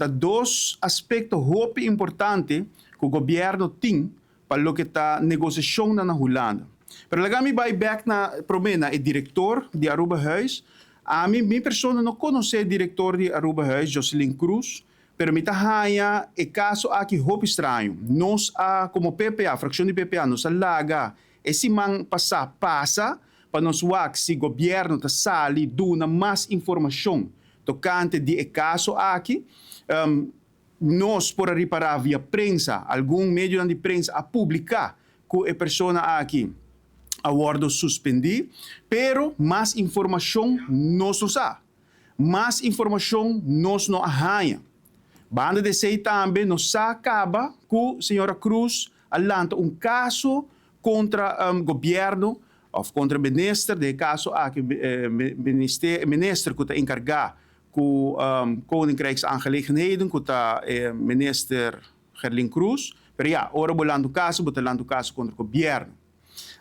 Ta dos aspecto hopi importante cu gobierno tin pa loke ta negociacionnan na Hulanda. Pero laga mi bay bek na prome na e director di Arubahuis. Ami, mi persona no conoce e director di Arubahuis, Jocelyn Cruz, pero mi ta haya e caso aki hopi straño. Nos a, como PPA, fraccion di PPA, nos a laga e siman pasa pasa pa nos wak si gobierno ta sali duna mas informacion tocante di e caso aki. Nos por a ripara via prensa, algun medionan di prensa a publica cu e persona aki a wordo suspendi, pero mas informacion nos no sa. Mas informacion nos no a haya. Banda di esey tambe nos sa caba cu señora Cruz a lanta un caso contra gobierno of contra minister, den e caso aki minister cu ta encarga cu Koninkrijksaangelegenheden, cu ta minister Gerlin Cruz. Pero ya, ora bo lanta un caso, bo ta lanta un caso contra gobierno.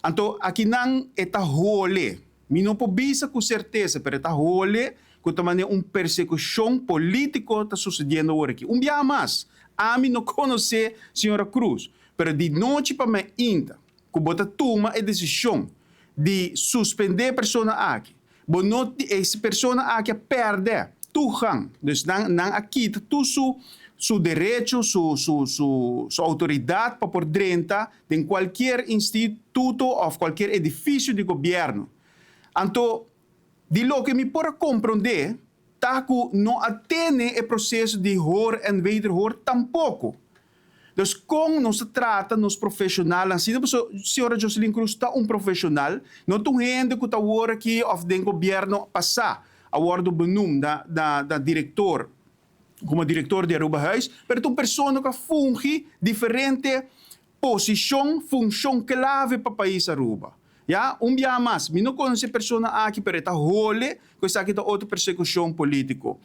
Anto akinan e ta hole, mi no por bisa cu certeza, pero e ta hole cu ta manera un persecucion politico ta sucediendo awor aki. Un biaha mas, ami no conoce señora Cruz, pero di nochi pa mainta cu bo ta tuma e decision di suspende e persona aki, bo no, e persona aki a perde toegang, dus nan a kita tur su derecho, su autoridad pa por drenta den cualkier instituto of cualkier edificio di gobierno. Anto, di loke mi por a compronde ta cu no a tene e proceso di hoor en wederhoor tampoco. Dus con nos ta trata nos profesionalnan asina? Pasobra señora Jocelyn Cruz ta un profesional, no ta un hende cu ta awor aki of den gobierno pasa a wordo benoemd na director, como director di Arubahuis, pero ta un persona cu a fungi diferente posicion, funcion clave pa pais Aruba. Ya, un biaha mas, mi no conoce e persona aki, pero e ta hole cu esaki ta otro persecucion politico.